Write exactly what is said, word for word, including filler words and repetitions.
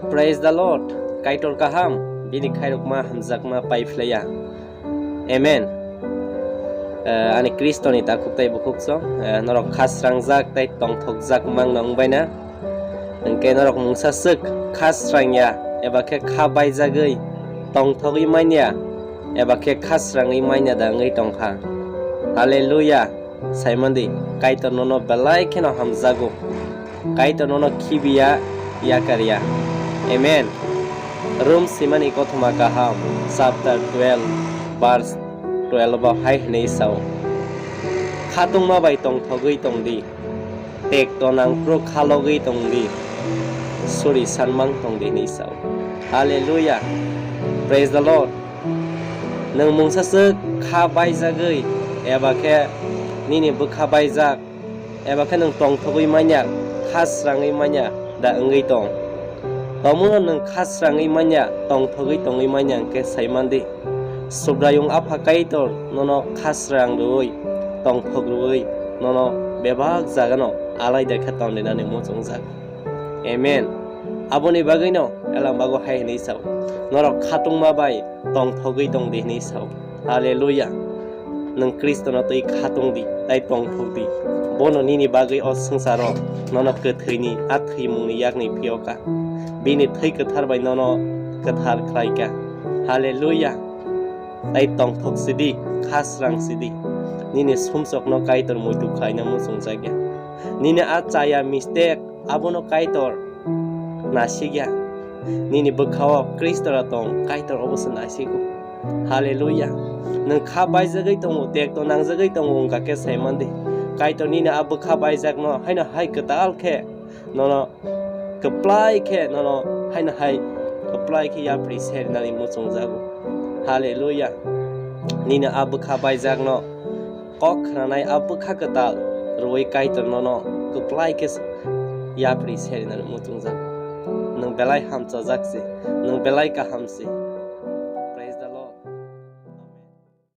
Praise the Lord. Kaitor kaham, bini khairokma hamjakma pai phlaiya. Amen. Eh, ani Kristoni takhuk tei bukhuk chong, eh, norok khasrangjak tei tongthokjak mangno wngbaina. Hwnkhe norok mungsa swk khasrangya eba khe kha baijagwi tongthogwi manya eba khe khasrangwi manya da wngwi tongkha. Hallelujah. Saimandi, Kaitor nono belai kheno hamjago. Kaitor nono khibiya yakarya. Amen. Rom simani kothoma kaham, chapter twelve, verse twelve o hai hwnwi sao, "Khatungma bai tongthogwi tongdi, tekto nangphru khalogwi tongdi, suri sanmang tongdi," hwnwi sao. Hallelujah. Praise the Lord. Nwng mungsa swk kha baijagwi eba khe nini bwkha baijak, eba khe nwng tongthogwi manya, kha srangwi manya da wngwi tong? Tomono nwng kha srangwi manya, tongthogwi tongwi manya hwnkhe sai mandi, Subraiyung Apha Kaitor nono kha srang rwui, tongthok rwui, nono bebak jagano alaida khe tongrinani muchungjak. Amen. Aboni bagwino Elam bago hai hwnwi sao, "Norok khatungma bai tongthogwi tongdi," hwnwi sao. Hallelujah. Nwng Khristono twi khatung di, tai tongthok di. Bono nini bagwi o swngcharo nono kwthwini, a thwimungni yakni phiyoka. Bini thwi kwthar bai nono kwthar khlaika. Hallelujah. Tai tongthok sidi, kha srang sidi. Nini sumsokno Kaitor muitu khlaina muchungjakya. Nini a chaya mistake, abono Kaitor nasikya. Nini bwkhao Khristora tong, Kaitor oboso nasigo. Hallelujah. Nwng kha baijagwi tongo, tekto nangjagwi tongo wngkha khe sai mandi. Kaitor nini a bwkha baijakno haino hai kwtal khe nono kwplai khe, nono haino hai kwplai khe yapri serinani muchungjago. Hallelujah. Nini a bwkha baijakno kok khwnanai a bwkha kwtal rwui Kaitor nono kwplai khe yapri serinani muchungjak. Nwng belai hamchajak se, nwng belai kaham se.